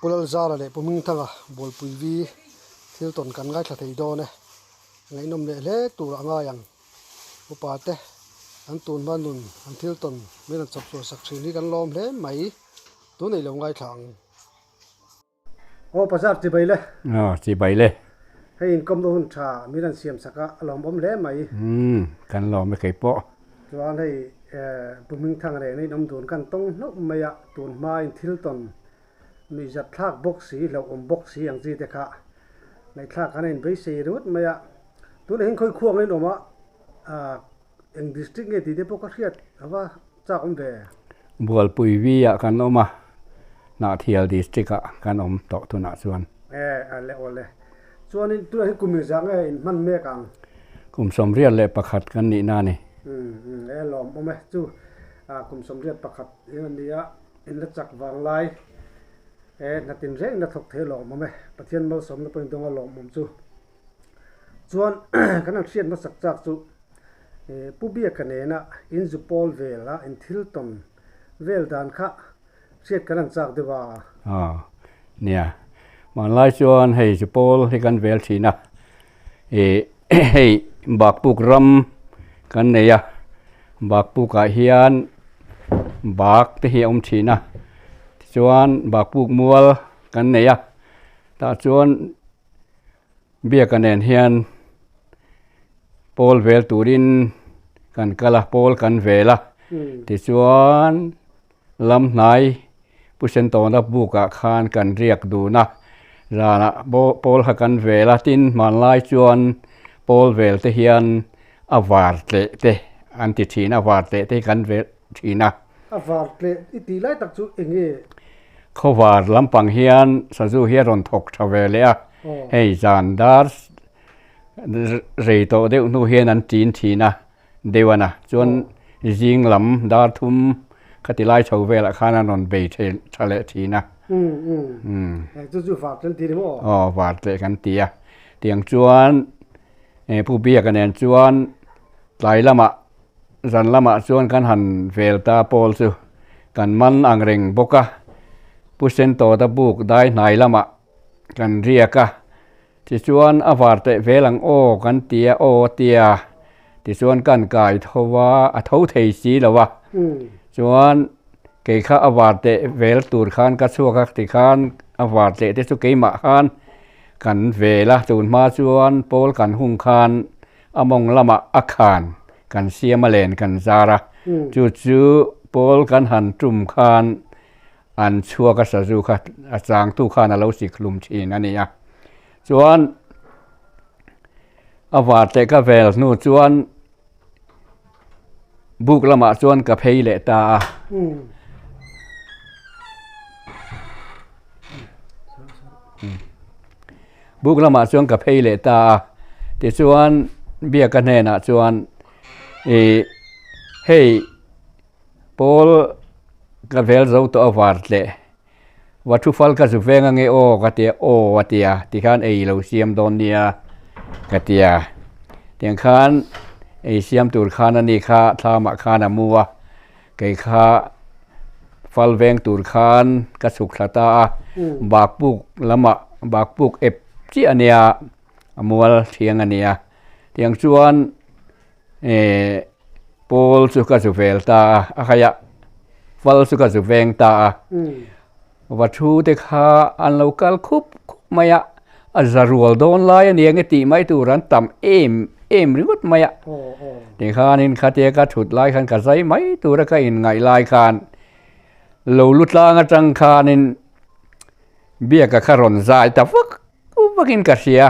Pu Lalzara leh Pu Hmingthanga Bualpui vi thil tawn kan ngaithla thei dawn e. Ngaihnawm leh hle tur a ngai ang. Upa te an tun hma nun an thil tawn min rawn chawp chhuah sak thin hi kan lawm hle mai. Tun ei lo ngaithla ang. Aw Bazar chibai le. Aw chibai le. Hei inkawmna hun tha min rawn siam sak a, a lawmawm hle mai. Umm kan lawm e kei pawh. Chuan hei Pu Hmingthang reng in awm dun kan tawng hlauh mai a, tun hmain thil tawn nuihzat thlak bawk si, hlauhawm bawk si ang chi te kha ngaihthlak an in beisei ringawt mai a. Tunah hian khawi khuang in awm a, eng district nge tih te pawh ka hriat ava chak awm ve. Bualpui vi ah kan awm a, Hnahthial district ah kan awm tawh tunah chuan. E ale awle. Chuanin tunah hian kum engzah nge in hman mek ang? Kum 81 kan nihna a ni. Umm e lawm awm e chu kum 81 in a nia in la chak vang lai e hnatin reng in la thawk thei lawm awm e Pathian malsawmna pawhin dawnga lawm awm chu. Chuan kan han hriat hmasak chak chu Pu Biaka nena in zu pawl vel a in thil tawn vel dan kha hriat kan han chak deuh a. Aw nia, hmanlai chuan hei zu pawl hi kan vel thin a, ih hei Bakpuk ram kan nei a, Bakpukah hian bak te hi a awm thin a, tichuan Bakpuk mual kan nei a, tah chuan Biaka nen hian pawl vel turin kan kal a, pawl kan vel a, tichuan lam hnai Pu Sentawna bukah khan kan riak dun a, zanah pawl kha kan vel a, tin hmanlai chuan pawl vel te hian a var tleh te an ti thin a, var tleh te hi kan vel thin a. A var tleh i tih lai tak chu eng nge? Khawvar lampang hian sazu hi a rawn thawk tha ve leh a, hei zan dar rei tawh deuh hnu hian an tin thin a deuh a na, chuan zing lam dar thum khati lai chho velah khan an rawn bei tha leh thin a. Chu chu var tleh an ti ni maw? Aw var tleh kan ti a, tiang chuan Pu Biaka nen chuan tlai lamah Zan lamah chuan kan han vel ta pawl chu kan man ang reng bawk a, Pu Sentawta buk dai hnai lamah kan riak a, tichuan a var teh vel ang aw kan ti a aw a tia, tichuan kan kai tho a, a tho thei si lo a, chuan kei kha a var teh vel tur khan ka chhuak a tikhan a var teh te chu keimah khan kan vel a, tun hma chuan pawl kan hung khan A mawng lamah a khan kan siam a len kan zar a, chu chu pawl kan han tum khan an chhuak a sazu kha a changtu khan a lo sik hlum thin a ni a. Chuan a var teh ka vel hnu chuan buk lamah chuan ka phei leh ta a. Buk lamah chuan ka phei leh ta a, tichuan Biaka hnenah chuan ih hei pawl ka vel zo tawh a var tleh va thu fal ka zu veng ange aw ka tia aw a tia tikhan ei lo siam dawn nia ka tia tiang khan ei siam tur khan ani kha thlamah khan a mu a. Kei kha fal veng tur khan ka chhuk thla ta a, Bakpuk lamah Bakpuk ep chiah a nia, a mual thiang a nia. Tiang chuan eh pawl chu ka zu vel ta a, a haiah fal chu ka zu veng ta a. Va thu te kha an lo kal khup khup mai a, a za rual dawn lai a nia nge tih mai tur an tam em em ringawt mai a. Tikhanin khatia ka thut lai khan ka zai mai tura ka inngaih lai khan lo lu tlang atang khanin biaka kha rawn zai ta vak vakin ka hria.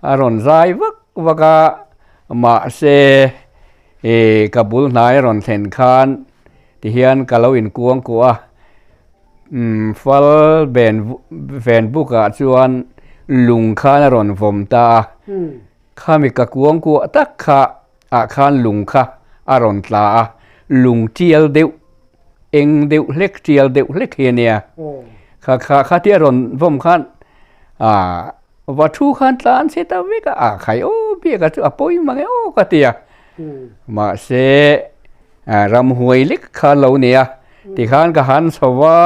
A rawn zai vak vak a, mahse ih ka bul hnai a rawn thlen khan Tihian ka lo inkuang kuah a, umm fal ben ven bukah chuan lung khan a rawn vawm ta a, khami ka kuang kuah tak kha ah khan lung kha a rawn tla a, lung tial deuh eng deuh hlek tial deuh hlek hi a nia, kha kha khatia rawn vawm khan ah va thu khan tlan chhe ta vek a, ah khai aw biak a chu a pawi mang e aw ka ti a, mahse. Ramhuai lek kha lo nia tikhan ka han chho va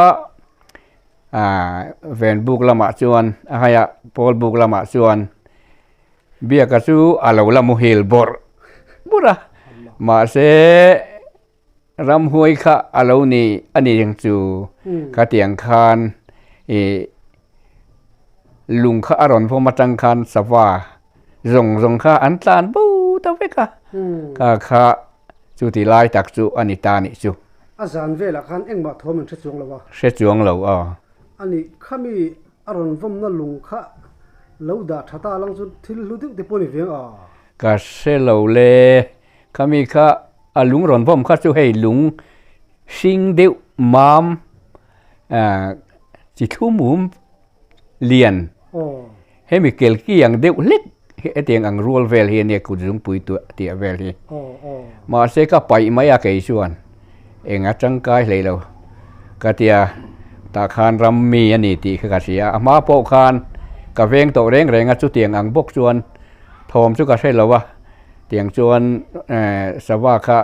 Ven buk lamah chuan a haia pawl buk lamah chuan Biaka chu a lo la muhil bawrh bawrh a, mahse ramhuai kha a lo ni a ni ang chu khatiang khan ih lung kha a rawn vawm atang khan sava zawng zawng kha an tlan bo ta vek a, kha kha chuti lai tak chu a ni ta nih chu. A zan velah khan engmah thawm an hre chuang lo a. Hre chuang lo a. A nih khami a rawn vawmna lung kha lo dah tha ta lang chu thil hlu deuh te pawh a ni veng a. Ka hre lo le, khami kha a lung rawn vawm kha chu hei lung hring deuh mam chi thlum um lian hemi kelki ang deuh hlek hetiang ang rual vel hi a nia kut zungpui tih vel hi. Mahse ka paih mai a kei chuan eng a tangkai hlei lo ka tia tah khan ram mi a ni tih kha ka hria a, a hma pawh khan ka veng tawh reng reng a chutiang ang bawk chuan thawm chu ka hre lo a, tiang chuan sava kha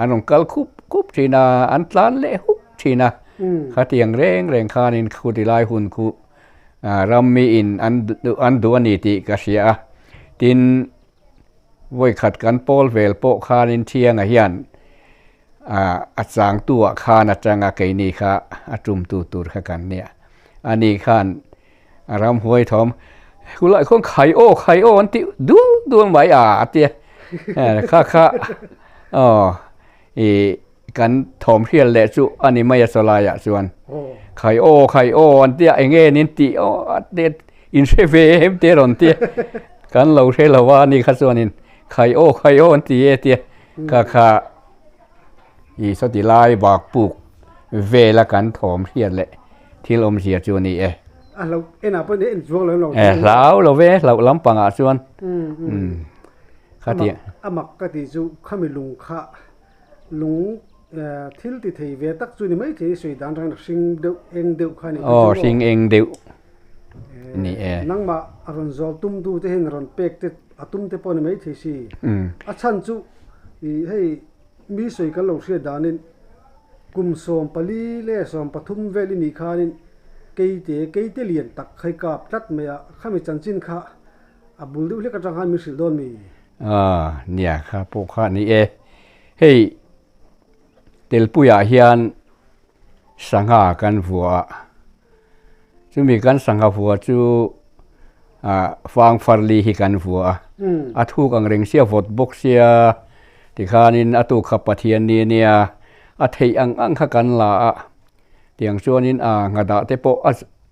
an rawn kal khup khup thin a, an tlan leh huk thin a, khatiang reng reng khanin khuti lai hun khu ram miin an duh a ni tih ka hria a, tin. Vawikhat kan pawl vel pawh khanin Thianga hian a changtu-ah khan atanga keini kha a tumtu tur kha kan nia. Ani khan a ramhuai thawm, Khulai khawn khai aw, khai aw an ti dul dul mai a, a tia. Kha kha aw i kan thawm hrial leh chu a ni mai a chawlaiah chuan. Khai aw, khai aw an tia, eng nge nin tih aw a tia. In hre ve em te rawn tia kan lo hre lo a ni kha chuanin khai aw khai aw an ti e tia kha kha i sawti lai bak puk vela kan thawm hriat leh thil awmzia chu a ni e. A hlo enah pawh en chuang lo e hlau lo ve hloh lampangah chuan kha ti a mak ka tih chu khami lung kha Lung thil ti thei ve tak chu ni mai thei sawi dan rang hring deuh eng deuh kha ni aw hring eng deuh ni e nangmah a rawn zawl tum tu te hian rawn pek te a tum te pawh ni mai thei si a chhan chu ih hei mi sawi kan lo hriat danin kum 14 leh 13 vel i nih khanin keite keite lian tak kha i kap tlat mai a khami chanchin kha a bul deuh hlek atang khan min hrilh dawn mi. A nia kha pawh kha a ni e. Hei Telpuiah hian sangha kan vua a, chumi kan sangha vua chu ah fang farli hi kan vua a, a thuk ang reng sia vawt bawk sia tikhanin a tuk kha Pathian ni ania a theih ang ang kha kan la a, tiang chuanin a nghadah te pawh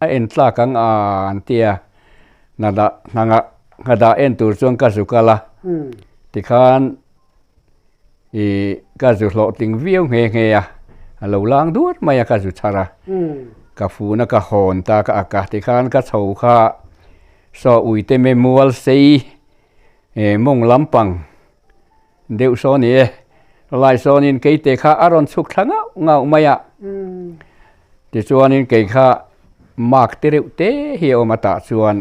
a en tlak ang a an tia. Hnadah hnangah hnadah en tur chuan ka zu kal a, tikhan ih ka zu hlawhtling viau nghe nghe a, a lo lang duat mai a ka zu chhar a, ka fun a ka hawn ta ka ak a, tikhan ka chho kha saw uite me mual sei mawng lampang deuh saw ni e, lai sawnin keite kha a rawn chhuk thla ngauh ngauh mai a, tichuanin kei kha mark te reuh te hi a awm a tah chuan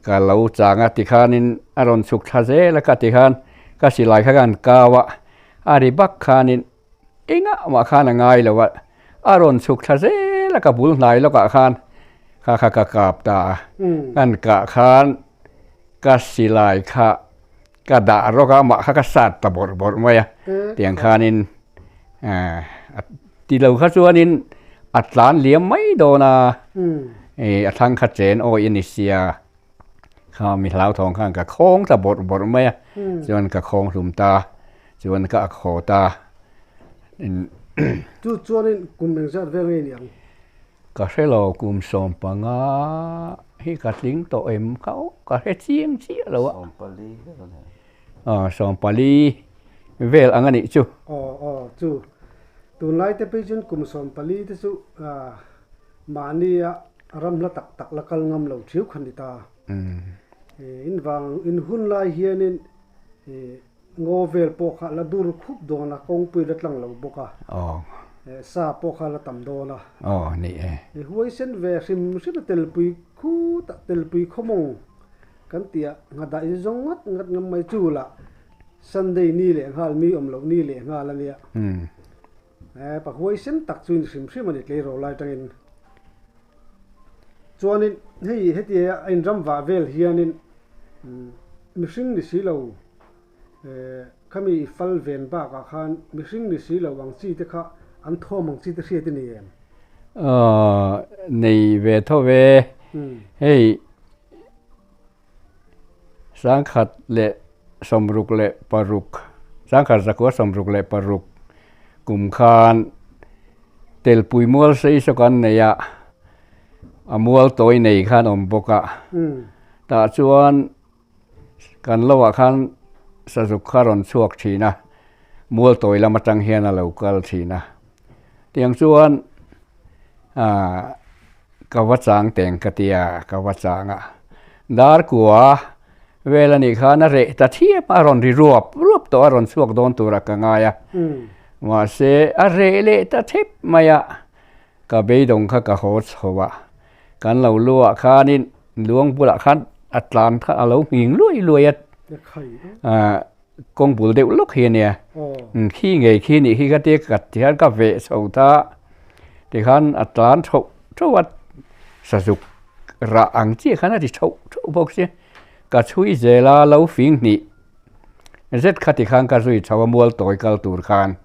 ka lo chang a tikhanin a rawn chhuk thla zel a ka tikhan ka silai kha kan kau a, a ri bak khanin engah mah khan a ngai lo a, a rawn chhuk thla zel a ka bul hnai lawkah khan kha kha ka kap ta a, kan kah khan ka silai kha. Ka dah rawk a, amah kha ka sat ta bawrh bawrh mai a, tiang khanin a ti lo kha chuanin a tlan liam mai dawn a, a thlang kha chen awih a ni sia, kha mi hlauthawng khan ka khawng ta bawrh bawrh mai a, chuan ka khawng hlum ta, chuan ka ak haw ta. Chu chuanin kum engzat vel ngei niang? Ka hre lo kum 15 hi ka tling tawh em kha aw ka hre chiang chiah lo a. 14 vel a ni. Aw 14 vel ang a nih chu. Aw aw chu tunlai te phei chuan kum 14 te chu mahnia ram hla tak tak la kal ngam lo thiu kha ni ta. In vang in hun lai hianin Ngaw vel pawh kha la dur khup dawn a, kawngpui la tlang lo bawk a, sa pawh kha la tam dawn a. Aw, ni e. I huaisen ve hrim hrim a telpui khutah telpui khawmawng kan tih a, nghadah in zawng ngat ngat ngam mai chu lah Sunday ni leh nghal mi awm loh ni leh nghal a nia. Pa huaisen tak chu in hrim hrim a ni tleirawl lai tangin. Chuanin hei heti a inram vah vel hianin mihring ni si lo khami i fal ven bakah khan mihring ni si lo ang chi te kha an thawm ang chi te hriat i nei em? Nei ve tho ve. Hei 1966, 1966 kum khan Telpui mual sei saw kan nei a, a mual tawi nei khan awm bawk a. Tah chuan kan lohah khan sazuk kha rawn chhuak thin a, mual tawi lam atang hian a lo kal thin a. Tiang chuan aaa. Ka va chang teng ka ti a, ka va chang a. Dar kua vel a nih khan a reh ta thiam a, a rawn ri ruap ruap tawh a, rawn chhuak dawn turah ka ngai a. Mahse, a reh leh ta thep mai a, ka beidawng kha ka haw chho a. Kan lo luah khanin luang bulah khan a tlan kha a lo nghing luai luai a, kawng bul deuh lawk hi a nia. Khi ngei khi nih khi ka tia ka ti hian ka veh chho ta. Tikhan a tlan thauh thauh a, sazuk rah ang chiah khan a ti thauh thauh bawk sia. Ka chhui zel a, lo fing hnih zet kha tikhan ka zui chho a mual tawi kal tur khan.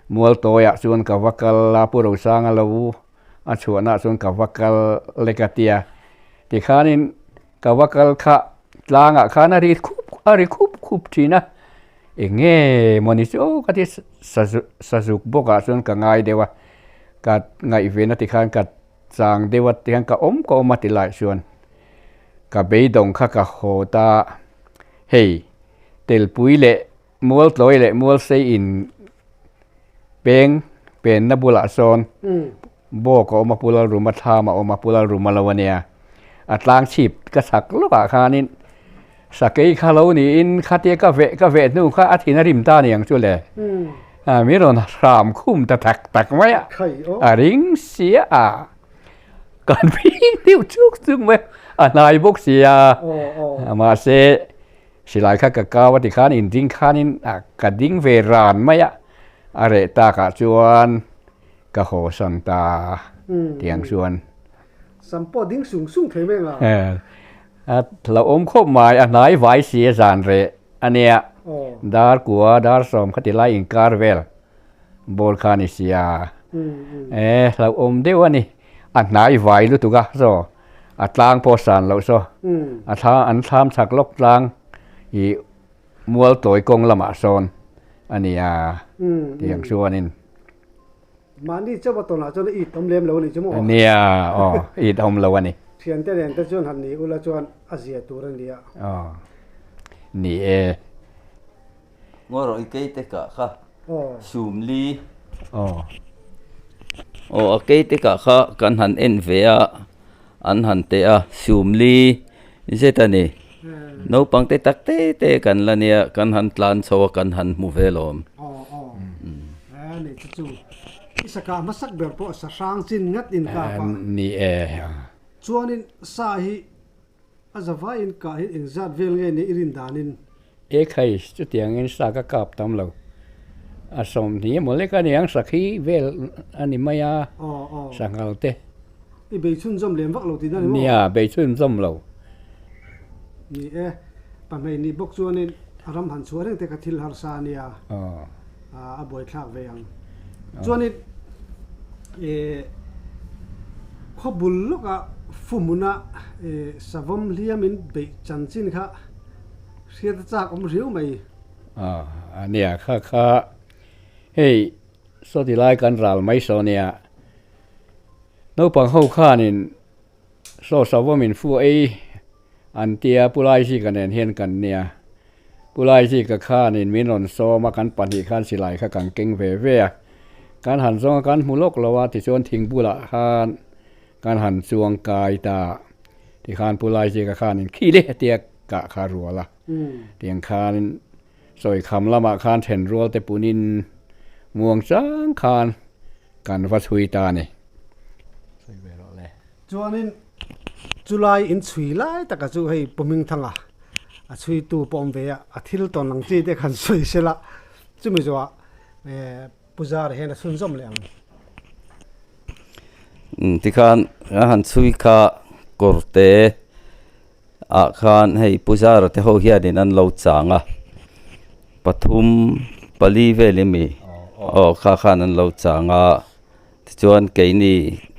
Mual tawiah chuan ka va kal a, Pu Rosanga lo a chhuahnaah chuan ka va kal lek a tia. Tikhanin ka va kal kha tlangah khan a ri khup a ri khup khup thin a. Eng nge maw ni chu aw ka ti sazuk bawk ah chuan ka ngai deuh a, ka ngaihven a tikhan ka chang deuh a tikhan ka awm ka awm a ti lai chuan ka beidawng kha ka haw ta hei telpui leh mualtlawi leh mualsei in peng penna bulah sawn Bawk a awm a, Pu Lalruma thlam a awm a, Pu Lalruma lo a nia. A tlang chhip ka chak lawkah khanin sakei kha lo niin khatia ka veh ka veh hnu kha a thin a rim ta niang chu le. Mi rawn hram khum ta tak tak mai a, a ring sia a, kan phing deuh chuk chuk mai a, a hnai bawk sia. Mahse silai kha ka kau a tikhan inding khanin ka ding ve ran mai a, a reh takah chuan Ka haw san ta tiang chuan. Sam pawh ding sung sung thei mai ang a. A hlauhawm khawp mai, a hnai vai si a zan reh a nia. Dar kua, dar sawm khati lai inkar vel bawr kha a ni sia. E hlauhawm deuh a ni, a hnai vai lutuk a saw, a tlang pawh san loh saw, a thla an thlam chak lawk tlang ih mual tawi kawng lamah sawn a nia tiang chuanin. Mahni chauh a tawnah chuan it awm lem lo a nih chu maw? Nia, aw, it awm lo a ni. Thiante nen te chuan han ni ula chuan a zia tur a nia. Aw, ni e. Ngaw rawh i keite kah kha sumli. Aw. Aw, a keite kah kha kan han en ve a, an han teh a, sumli zet a ni. Naupang te tak te te kan la nia, kan han tlan chho a, kan han hmu ve lawm. Aw aw, e ni chu chu. I sa kah hmasak ber pawh sa hrang chin ngat in kap a. Ni e. Chuanin sa hi a zavaiin kah hi engzat vel nge nia i rin danin? E khai, chutiangin sa ka kap tam lo. A 20 emaw lek a niang sakhi vel a ni mai a, sanghal te. I bei chhunzawm lem vak lo tihna ni maw? Nia, bei chhunzawm lo. Ni e, pahmei nih bawk chuanin a ram han chhuah reng te kha thil harsa a nia, a buaithlak ve ang. Chuanin e khaw bul lawkah fuhmuna e savawm hliamin beih chanchin kha Hriat a chak awm riau mai. A nia kha kha hei sawti lai kan ral mai saw nia naupang ho khanin saw savawmin fu ei an tia Pu Laizika nen hian kan nia Pu Laizika khanin min rawn sawm a kan pahnih khan silai kha kan keng ve ve a kan han zawng a kan hmu lawk lo a tichuan thing bulah khan Kan han chuang kai ta tikhan Pu Laizika khanin khi le tia kah kha rual a, tiang khanin sawi kham lamah khan then rual te punin muang chang khan kan va chhui ta a ni. Sawi ve rawh le. Chuanin chulai in chhui lai taka chu hei Pu Hmingthanga a chhuitu pawh awm ve a, a thil tawn ang chi te khan sawi sela chumi zawhah Pu Zara hian a chhunzawm leh ang. Tikhan a han chhui kha kawrte ah khan hei Pu Zara te ho hianin an lo chang a pathum pali vel emi aw kha khan an lo chang a tichuan keini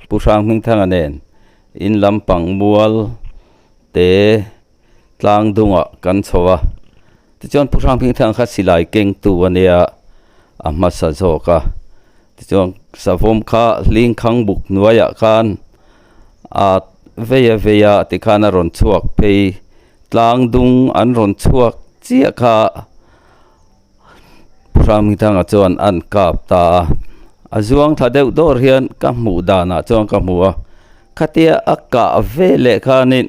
Pu Hrang Hmingthanga nen in lampang mual te tlang dungah kan chho a tichuan Pu Hrang Hmingthanga kha silai kengtu a nia a hmasa zawk a tichuan savawm kha hling khang buk hnuaiah khan a vei a vei a tikhan a rawn chhuak phei tlang dung an rawn chhuak chiah kha Pu Hrang Hmingthanga chuan an kap ta a a zuang thla deuh dawr hian ka hmuh danah chuan ka hmu a khatia a kah veleh khanin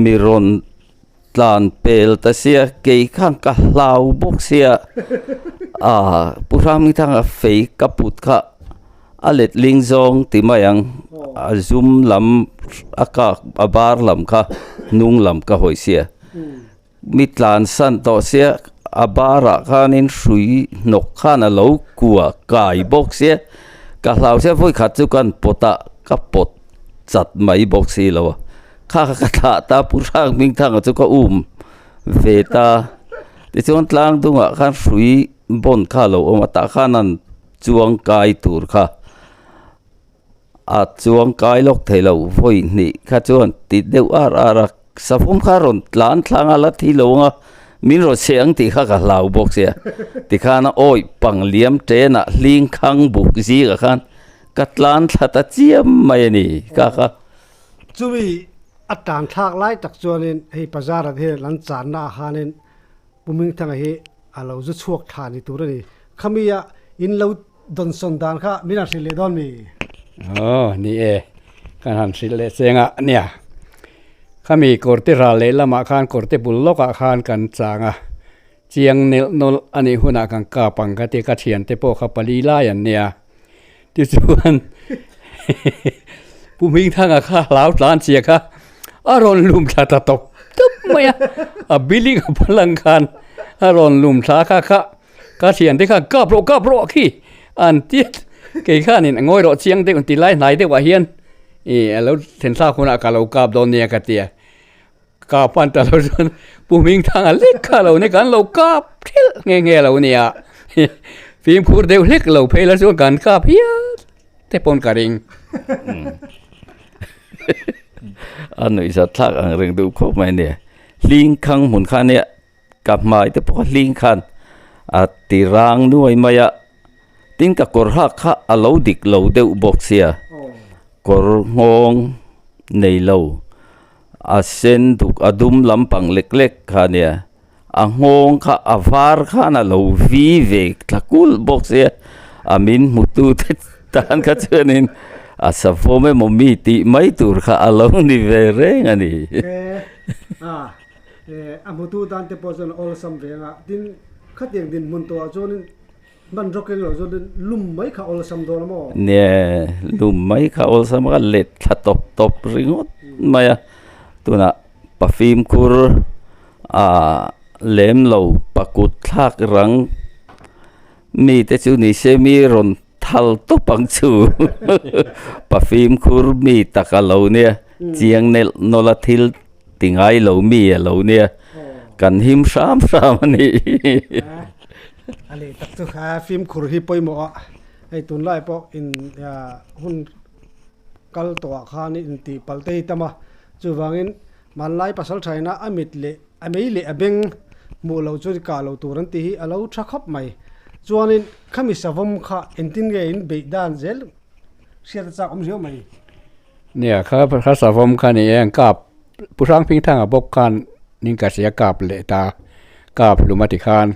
mi rawn tlan pel ta sia kei khan ka hlau bawk sia ah Pu Hrangmithanga fei ka put kha a letling zawng ti mai ang a zum lam a kak a bar lam kha hnung lam ka hawi sia mi tlan san tawh sia a barah khanin hrui hnawk khan a lo kua kai bawk sia ka hlau sia vawi khat chu kan pawt a ka pawt chat mai bawk si lo a. Kha kha ka thlah ta Pu Hrang Hmingthanga chu ka um ve ta. Tichuan tlang dungah khan hrui bawn kha a lo awm a, tah khan an chuang kai tur kha a chuang kai lawk thei lo vawi hnih kha chuan ti deuh ar ar a, savawm kha a rawn tlan thlang a la thi lo ang a, min rawn chhe ang tih kha ka hlau bawk sia. Tikhan a awih pang liam tenah hling khang buk zingah khan ka tlan thla ta chiam mai a ni kha kha. Chumi a tan thlak lai tak chuanin hei Pazara te hian an channa ah khanin Pu Hmingthanga hi a lo zu chhuak thla ni tur a ni. Khami a in lo dawnsawn dan kha min han hrilh leh dawn mi? Aw ni e, kan han hrilh leh cheng a nia. Khami kawrte ral leh lamah khan kawrte bul lawkah khan kan chang a, chiang nelh nawlh a nih hunah kan kap ang ka ti a, ka thiante pawh kha pali lai an nia. Tichuan Pu Hmingthanga kha hlau tlan chiah kha a rawn lum thla ta tawp tawp mai a, a building a palang khan a rawn lum thla kha kha ka thiante khan kap rawh kap rawh khi an ti a, kei khanin ngawi rawh chiang deuh ti lai hnai deuhah hian ih a lo thlen thlak hunah ka lo kap dawn nia ka ti a. Kap an ta lo chuan Pu Hmingthanga lek kha lo ni kan lo kap thelh nghe nghe lo nia. Fimkhur deuh hlek lo phei la chuan kan kap hial te pawn ka ring. A nuihzat thlak ang reng duh khawp mai nia. Hling khang hmun kha nia ka hmai te pawh hling khan a ti rang nuai mai a. Tin ka kawr hak kha a lo dik lo deuh bawk sia. Kawr nghawng nei lo. A sen duk a dum lampang lek lek kha nia a nghawng kha a var khan a lo vi ve thla kulh bawk sia a min hmu tu te tan kha chuanin a savawm emaw mi tih mai tur kha a lo ni ve reng a ni. A hmutu tan te pawh chuan awlsam ve ang a, tin khatiang dinhmun tawhah chuanin Hman rawk eng lo chuan lum mai kha awlsam dawn a maw? Nia, lum mai kha awlsam a, ka let thla tawp tawp ringawt mai a. Tunah pa fimkhur ah lem lo pa kut thlak rang mi te chu ni se mi rawn thal tawp ang chu. Pa fimkhur mi tak a lo nia, chiang nelh nawlh a thil ti ngai lo mi a lo nia, kan him hram hram a ni. A leh tak chu kha fimkhur hi pawimawh a, hei tunlai pawh in hun kal tawhah khan intih palh te hi tam a, chuvangin hmanlai pasal thaina a mit leh a mei leh a beng hmuh loh chuan kah loh tur an tih hi a lo tha khawp mai. Chuanin khami savawm kha engtin nge in beih dan zel hriat a chak awm riau mai. Nia kha kha savawm kha ni e an kap Pu Hrangphingthanga bawk khan ning ka hria kap leh ta kap hlum a ti khan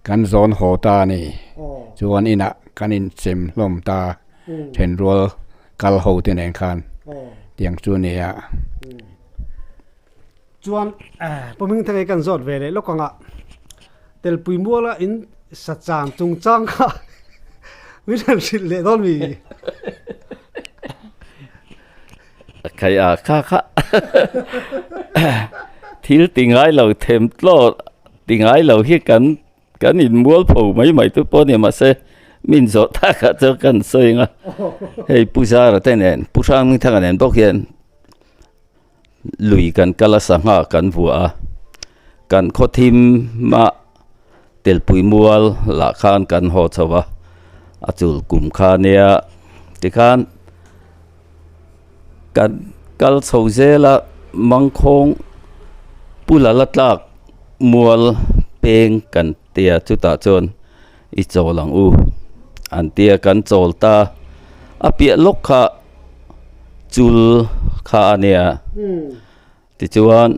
kan zawn haw ta a ni. Chuan inah kan inchem hlawm ta thenrual kal ho te nen khan tiang chu a ni a. Chuan Pu Hmingthanga hi kan zawt ve leh lawk ang a, Telpui muala in sa chan chungchang kha min han hrilh leh dawn mi? Khai a kha kha thil ti ngai lo them tlaw ti ngai lo hi kan kan in mual pho mai mai tu pawh a ni mahse min zawh tak ah chuan kan sawi ang a hei Pu Zara te nen Pu Hrangthanga nen bawk hian. Lui kan kal a sangha kan vuah a, kan khaw thim a telpui mual lah khan kan haw chho a, a chul kum kha nia tikhan kan kal chho zel a mangkhawng pu la la tlak mual peng kan tia chutah chuan i chawl ang u an tia kan chawl ta a piah lawk kha chul kha a nia tichuan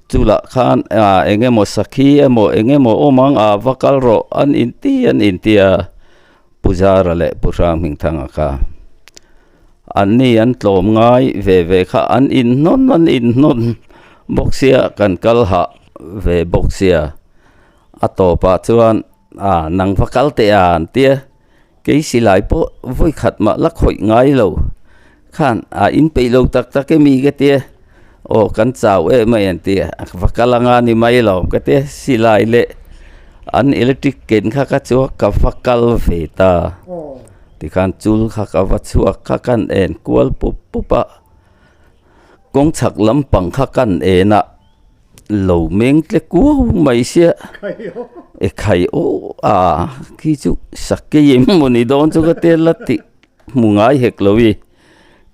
chulah khan ah eng emaw sakhi emaw eng emaw awm ang ah va kal rawh an inti an inti a Pu Zara leh Pu Hranghmingthanga kha an ni an tlawm ngai ve ve kha an inhnawn an inhnawn bawk sia kan kal hah ve bawk sia a tawpah chuan ah nang va kal teh a an tia. Kei silai pawh vawi khat mah la khawih ngai lo khan a in peih lo tak tak emi ka tia aw kan chau em mai an tia va kal anga ni mai lo ka tia silai leh an electric ken kha ka chuak ka va kal ve ta tikhan chul kha ka va chhuak kha kan en kual pup pup a kawng chhak lampang kha kan en a. Lo meng tle kuau mai sia e khai aw a khi chu sakei em maw ni dawn chu ka tia la tih hmu ngai hek lo i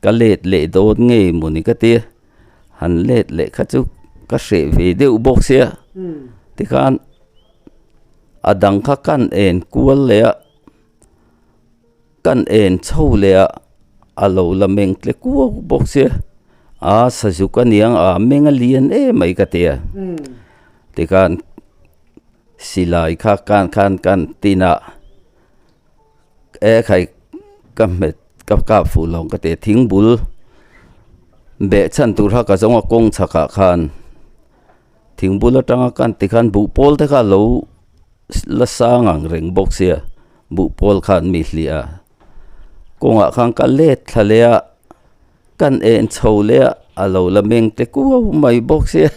ka let leh dawn nge maw ni ka tia han let leh kha chu ka hreh ve deuh bawk sia tikhan a dang kha kan en kual leh a. Kan en chho leh a, a lo la meng tle kuau bawk sia, a sazuk a niang a meng a lian em mai ka ti a, tikhan silai kha kan khan kan tin a, e khai ka hmet ka kap fuh lo ka ti a, thing bul beh chhan tur kha ka zawng a kawng chhakah khan thing bul atanga kan tikhan buhpawl te kha a lo. La sang ang reng bawk sia buhpawl khan mi hliah a kawngah khan ka let thla leh a kan en chho leh a a lo la meng te kuau mai bawk sia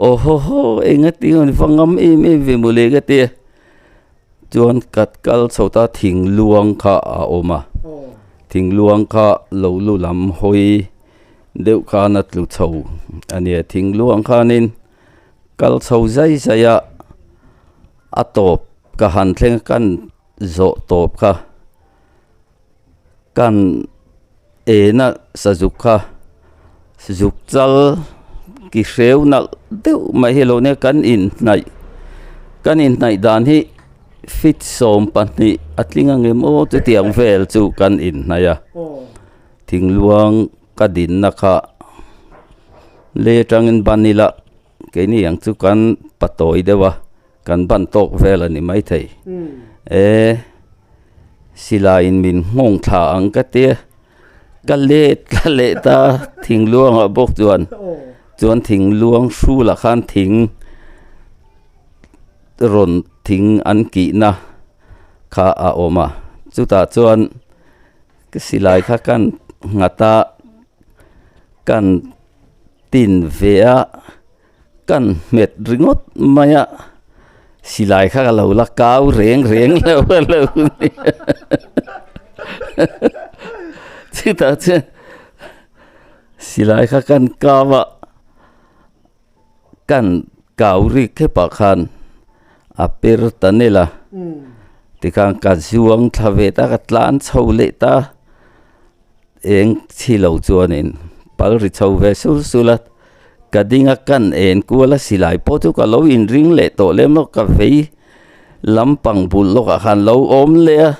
aw haw haw eng a ti va ngam em em ve mawle ka tia chuan ka kal chho ta thing luang kha a awm a thing luang kha lo lu lam hawi deuh khan a tlu chho a nia thing luang khanin. Kal chho zai zai a, a tawp ka han thleng a kan zawh tawp kha kan ena sazuk kha sazuk chal ki hreu nalh deuh mai hi lo nia kan inhnaih kan inhnaih dan hi feet 12 a tling ang em aw chutiang vel chu kan inhnaih a thingluang. Ka dinna kha lei atangin ban ila keini ang chu kan patawi deuh a kan ban tawk vel a ni maithei e silaiin min nghawng thla ang ka tia ka let ka leh ta thingluangah bawk chuan chuan thingluang hrulah khan thing rawn thing an kihna kha a awm a chutah chuan. Ka silai kha kan nghat a, kan tin ve a, kan hmet ringawt mai a, silai kha ka lo la kau reng reng lo a lo ni chutah chuan silai kha kan kau a, kan kau rik khepah khan a per ta nel a tikhan ka zuang thla ve ta ka tlan chho leh ta eng chhi lo chuanin pal ri chho ve sul sul a ka ding a kan en kual a silai pawh chu ka lo inring leh tawh lem lo ka vei lampang bul lawkah khan lo awm leh a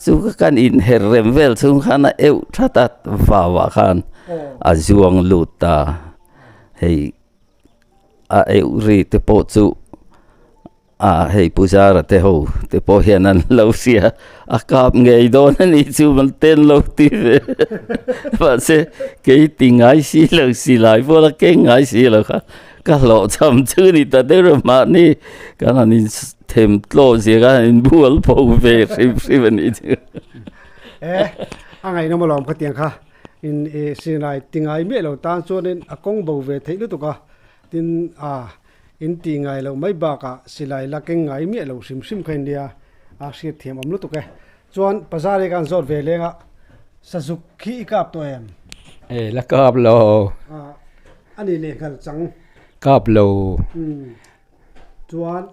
chu ka kan inher rem vel chhung khan a euh that a vauah khan a zuang lut ta hei. A euh ri te pawh chu ah hei puzara te ho te pawh hian an lo hria a kap ngei dawn a nih chu an ten lo ti ve mahse kei ti ngai si lo silai pawh la keng ngai si lo kha ka hlawhchham chu ni ta deuh reuh mahni kan han in them tlaw zia khan an inbual pho ve hrim hrim a nih chu. E a ngaihnawm alawm khatiang kha. In ih silai ti ngai miah lo tan chuanin a kawng bo ve theih lutuk a, tin a in ti ngai loh mai bakah silai la keng ngai miah lo hrim hrim kha innia a hriat thiam awm lutuk e. Chuan Pazari khan zawt ve leng a, Sazuk khi i kap tawh em? Hei la kap lo. A nih leh nghal chang. Kap lo. Chuan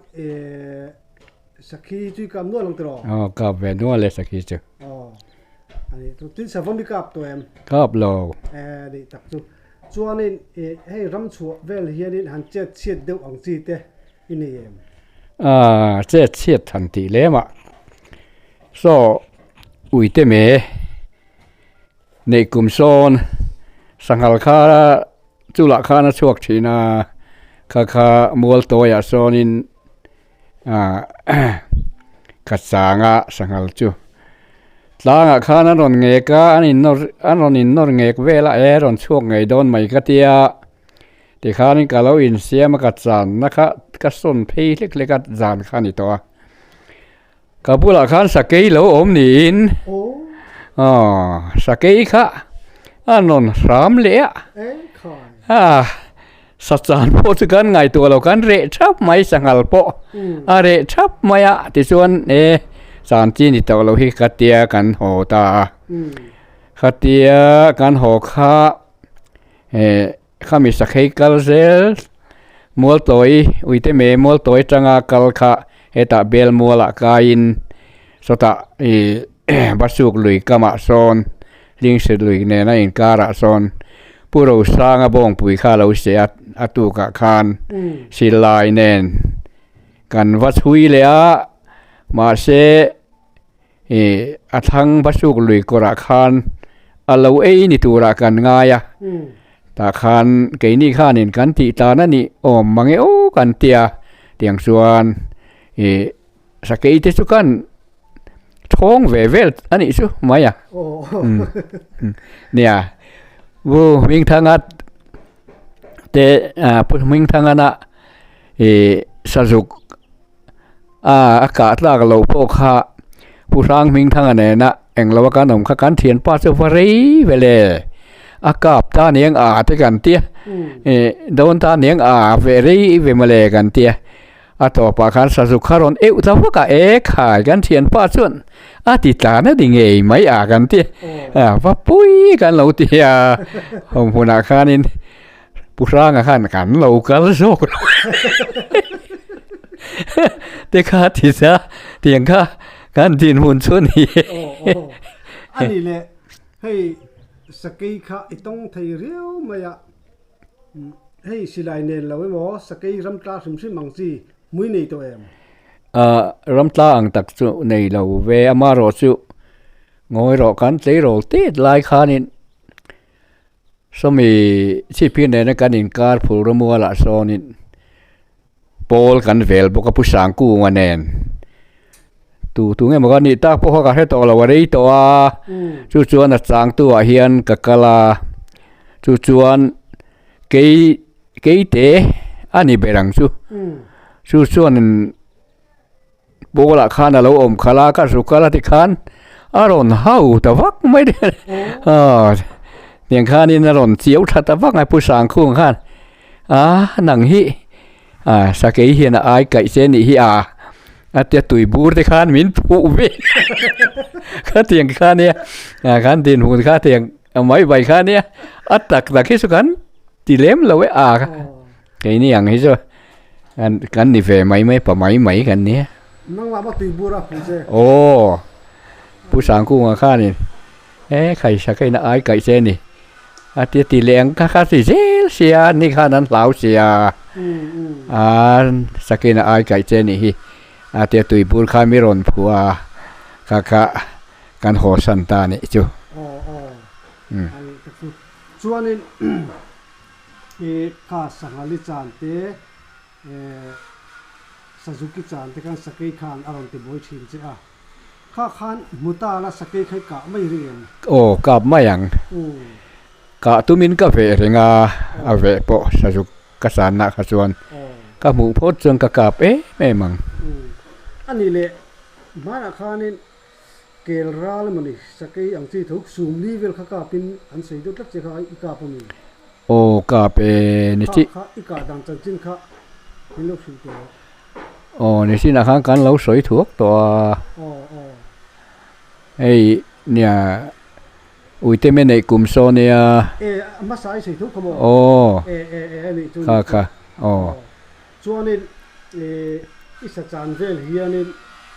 sakhi chu i kap nual ang tiraw? Aw kap ve nual e sakhi chu. Aw a nih chu. Tin savawm i kap tawh em? Kap lo. A nih tak chu. Chuanin hei ram chhuah vel hianin han chet chhiat deuh ang chi te i nei em? Aaa chet chhiat han tih lem ah saw uite me neih kum sawn sanghal kha chulah khan a chhuak thin a kha kha mual tawiah sawnin ah ka chang a sanghal chu tlangah khan an rawn ngek a an in nawr an rawn in nawr ngek vel a e rawn chhuak ngei dawn mai ka tia tikhanin ka lo insiam a ka channa kha ka sawn phei hlek hlek a zan kha a ni tawh a. Ka bulah khan sakei lo awm niin aw sakei kha a rawn hram leh a a sachan pawh chu kan ngaihtuah lo kan reh thap mai sanghal pawh a reh thap mai a tichuan e chan chi ni tawh lo hi ka tia kan haw ta a khatia kan haw kha eh. Khami sakhei kal zel Mualtawi uite me Mualtawi atanga kal kha hetah bel mualah kaiin sawtah ih Basuk lui kamah sawn Hlingsir lui nena inkarah sawn Pu Rosanga bawngpui kha a lo seh a a tukah khan silai nen kan va chhui leh a mahse Ih a thlang Basuk lui kawrah khan a lo ei ni turah kan ngai a, tah khan keini khanin kan tih tlan a nih awm mang e aw kan tia tiang chuan ih sakei te chu khan thawng ve vel a nih chu mai a nia Pu Hmingthanga te ah Pu Hmingthangana ih sazuk. A a kah tlak loh pawh kha Pu Hrang Hmingthanga nena englo a kan awm kha kan thianpa chu va rei vel e a kap ta aniang a te kan tia ih dawn ta aniang a ve rei ve mawle kan tia a tawpah khan sazuk kha rawn euh ta vak a e khai kan thianpa chuan a ti tlan a ni ngei mai a kan tia a va pui kan lo ti a awmhmunah khanin. Pu Hranga khan kan lo kal zawk lo te kha ti sa tiang kha kan dinhmun chu a ni e. A ni le, hei sakei kha i tawng thei riau mai a, hei silai nen lo emaw sakei ramtla hrim hrim ang chi hmui nei tawh em? Ramtla ang tak chu nei lo ve, amaherawh chu ngawi rawh kan tleirawl tet lai khanin Sawmi chhipphir nena kan inkar phul rawmualah sawnin pawl kan vel bawk a Pu Sangkunga nen tu tu nge maw ka nih tak pawh kha ka hre tawh lo a rei tawh a chu chuan a changtu ah hian ka kal a chu chuan kei keite a ni ber ang chu chu chuan. Pawlah khan a lo awm khalh a, ka zuk kal a tikhan a rawn hau ta vak mai aw tiang khanin a rawn chiau tha ta vak mai Pu Sangkhung khan a nang hi a sakei hian a ai kaih che nih hi a a tia tui bur te khan min phuh ve khatiang kha nia khan dinhmun kha tiang mai mai kha nia a tak tak hi chu kan ti lem lo e a. Keini ang hi chu kan ni ve mai mai pa mai mai kan nia. Nangmah maw tuibur a phu che? Aw, Pu Sangkunga khanin e khaisa ka ina ai kaih che ni a tia ti leh ang kha kha ti zel sia ni khan an hlau sia a sakina ai kaih che nih hi a tia tuibur kha mi rawn phu a kha kha kan haw san ta nih chu. Aw aw, chuanin I kha Sanghali chan te Suzuki chan te khan sakei khan a rawn ti buai thin che a, kha khan hmu ta la sakei kha i kah mai ring em? Aw, kap mai ang. Kah tumin ka veh reng a, a veh pawh Suzuki ka sanna kha chuan ka hmuh phawt chuan ka kap em em ang. A nih leh hmanah khanin Kel ral emaw ni, sakei ang chi tho sumli vel kha kapin an sawi deuh tlat che kha i kap a mi? Aw kap e, ni chi. Kha kha i kah dan chanchin kha min lo hrilh tawh. Aw ni chinah khan kan lo sawi thuak tawh a. Aw aw. Hei nia Uite me neih kum saw nia. E a hmasa i sawi tho kha maw? Aw. E e e a nih chu. Kha kha aw. Chuanin e i sa chan vel hianin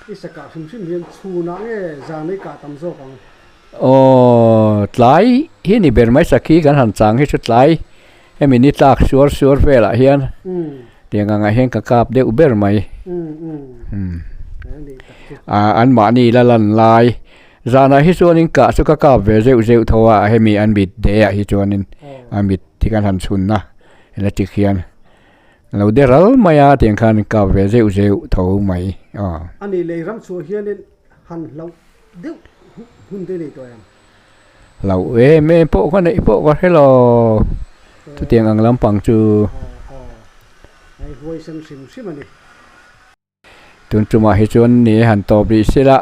i sa kah hrim hrim hian chhunah nge zan ei kah tam zawk ang? Aw tlai hi ni ber mai sakhi kan han chang hi chu tlai hemi ni tlak suar suar velah hian tiang angah hian ka kap deuh ber mai. Ah anmahni la lan lai Zanah hi chuanin kah chu ka kap ve zeuh zeuh tho a, hemi an mit de ah hi chuanin a mit hi kan han chhun a, electric hian a lo de ral mai a tiang khan kap ve zeuh zeuh tho mai aw. A nih lei ram chhuah hianin han hlauh deuh hun te nei tawh em? Hlauh em em pawh ka neih pawh ka hre lo, chutiang ang lampang chu. Aw aw, hei huaisen hrim hrim a ni. Tun tumah hi chuan ni han tawp rih sila,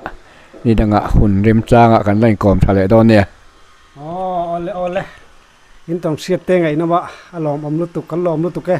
ni dangah hun remchangah kan la inkawm tha leh dawn nia. Aw, awle awle. In tawng hriat te ngaihnawm a, a lawmawm lutuk, kan lawm lutuk e.